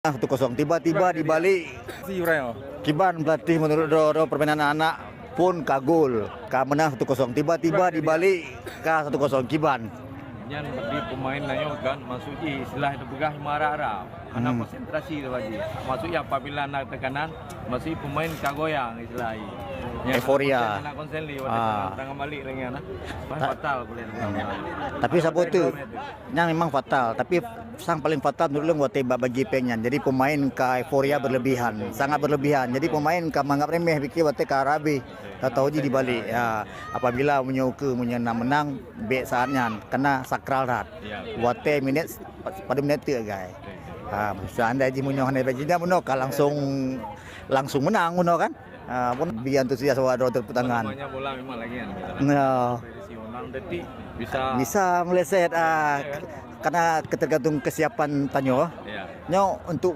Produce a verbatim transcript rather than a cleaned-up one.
satu kosong. Tiba-tiba di balik, kiban pelatih menurut droe-droe permainan anak pun ka gol, ka menang satu kosong. Tiba-tiba di balik ka satu kosong kiban. Nyan bagi pemain nyoe kan, maksud jih istilah teupeugah marah-marah. Hana konsentrasi lagi. Maksud jih apabila na tekanan, maksud jih pemain ka goyang istilah jih. Euforia. Hana konsen lagi, watèe tangan balik lagi na. Fatal boleh. Tapi saboh tu, nyan memang fatal. Tapi sang paling fatal menurut lôn watèe bak bagi peng nyan. Jadi pemain ka euforia berlebihan, sangat berlebihan. Jadi pemain ka menganggap remeh, pikir watèe ka habéh. Tahu-tahu jih di balik. Ya, apabila meunyoe keu meunyoe na menang, bèk saat nyan, karena sakral that. Watèe minit, pada minit tu, guys. Ha, seandai jih meunyoe hana bagi nyan, meunyoe ka langsung, langsung menang meunyoe kan. Ha, pun bagi antusias awak droe tepuk tangan. Banyak bola memang lagi kan. Ya. Prediksi orang detik bisa, bisa meleset, ah, karena ketergantung kesiapan tanyoe. Ya. Nyoe untuk